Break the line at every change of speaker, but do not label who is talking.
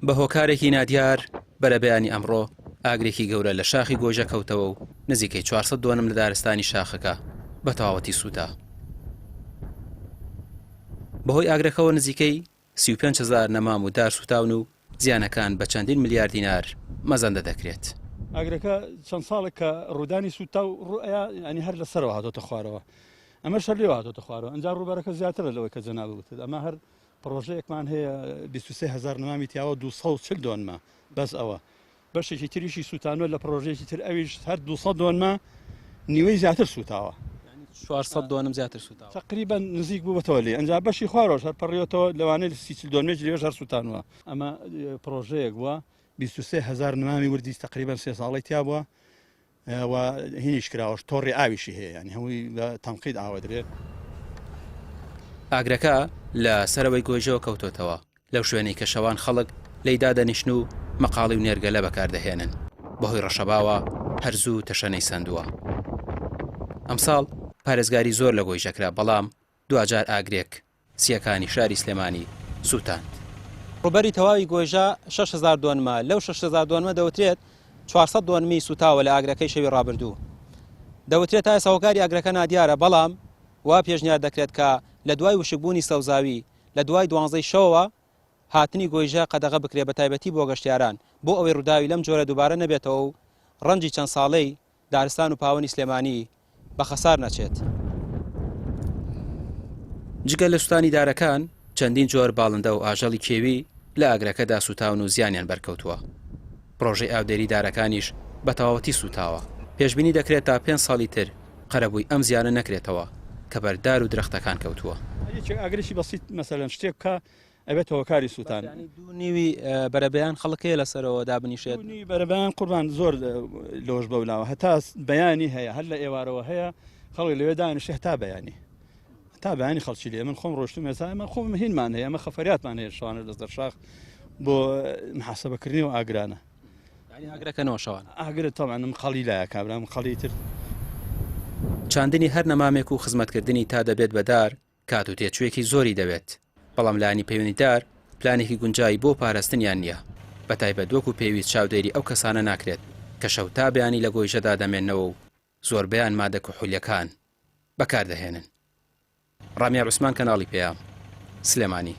بە هۆکارێکی نادیار بەرەبەیانی ئەمڕۆ ئاگرێکی گەورە لە شاخی گۆیژە کەوتەوە و نزیکەی 400 دۆنم لە دارستانی شاخەکە بە تەواوەتی سووتا. بەهۆی ئاگرەکەوە نزیکەی 35 هەزار نەمام و دار سووتاون و زیانەکان بە چەندین ملیار دینار مەزەندە دەکرێت.
ئاگرەکە چەند ساڵێک کە ڕوودانی سووتا و ڕوئیا ینی هەر لەسەرەوە هاتۆتە خوارەوە ئەمەش هەر لێوە هاتۆتە خوارەوە ئەنجا ڕووبەرەکە زیاترە لەوەی کە جەنابت وتت ئەمە هەر پڕۆژەیەکمان هەیە 23 هەزار نمامی تیاوە 240 دۆنمە بەس ئەوە بەشێکی تریشی سووتانوە لە پڕۆژەیەکی تر ئەویش هەر 200 دۆنمە نیوەی زیاتر سووتاوە.
400 دۆنم زیاتر سووتاوە.
تقریبا نزیک بووەتەوە لێ ئەنجا بەشی خوارەوەش هەر پەڕیوەتەوە لەوانەیە سی چل دۆنمێک لێش هەر سووتانوە. ئەمە پڕۆژەیەک بووە 23 هەزار نمامی وردی تقریبا سێ ساڵەی تیا بووە و هینیش کراوەش تۆڕی ئاویشی هەیە یانی هەمووی بە تەنقید ئاوە درێت.
ئاگرەکە لە سەرەوەی گۆیژەوە کەوتۆتەوە، لەو شوێنەی کە شەوان خەڵک لێی دادەنیشن و مەقاڵی و نێرگەلە بەکاردەهێنن، بەهۆی ڕەشەباوە هەر زوو تەشەنەی سەندووە. ئەمساڵ پارێزگاری زۆر لە گۆیژە کرا، بەڵام دواجار ئاگرێک سییەکانی شاری سلێمانی سووتاند. ڕووبەری تەواوی گۆیژە 6000 دۆنمە، لەو 6000 دۆنمە دەوترێت 400 دۆنمی سووتاوە لە ئاگرەکەی شەوی ڕابردوو. دەوترێت تا ئێستا هۆکاری ئاگرەکە نادیارە، بەڵام وا پێشنیار دەکرێت کە لە دوای وشکبوونی سەوزاوی لە دوای دوانزەی شەوەوە هاتنی گۆیژە قەدەغە بکرێت بەتایبەتی بۆ گەشتیاران بۆ ئەوەی ڕووداوی لەم جۆرە دووبارە نەبێتەوە و ڕەنجی چەند ساڵەی دارستان و پاوەنی سلێمانی بە خەسار نەچێت. جگە لە سوتانی دارەکان، چەندین جۆر باڵندە و ئاژەڵی کێوی لە ئاگرەکەدا سوتاون و زیانیان بەرکەوتووە. پڕۆژەی ئاودێری دارەکانیش بە تەواوەتی سوتاوە. پێشبینی دەکرێت تا پێنج ساڵی تر قەرەبووی ئەم زیانە نەکرێتەوە کە بەر دار و درەختەکان کەوتووە.
یەکێک ئاگرێکی بەسیت مەسەلەن شتێک بکا ئەبێتە هۆکاری سووتان.
یانی دوو نیوی بەرەبەیان خەڵک هەیە لەسەرەوە دابنیشێت؟
دوو نیوی بەرەبەیان قوربان زۆر لۆژ بەولاوە هەتا بەیانی هەیە هەر لە ئێوارەوە هەیە خەڵک لەوێ دانیشێ هەتا بەیانی هەتا بەیانی خەڵکی لێ من خۆم ڕۆشتم ئێستا ئەمە خۆم هینمان هەیە ئەمە خەفەریاتمان هەیە شوانە لەسەر شاخ بۆ محاسبەکردنی و ئاگرانە
یانی ئاگرەکەنەوە شەوان
ئاگرە تەبعەن من قەڵی لایە کابرا من قەڵی تر.
چاندنی هەر نەمامێک و خزمەتکردنی تا دەبێت بە دار کات و تێچوویەکی زۆری دەوێت، بەڵام لایەنی پەیوەندیدار پلانێکی گونجاوی بۆ پارستنیان نییە، بەتایبەت وەکو پێویست چاودێری ئەو کەسانە ناکرێت کە شەو تا بەیانی لە گۆیژەدا دەمێننەوە و زۆربەیان مادە کحولییەکان بەکاردەهێنن. ڕامیار عوسمان کەناڵی پەیام، سلێمانی.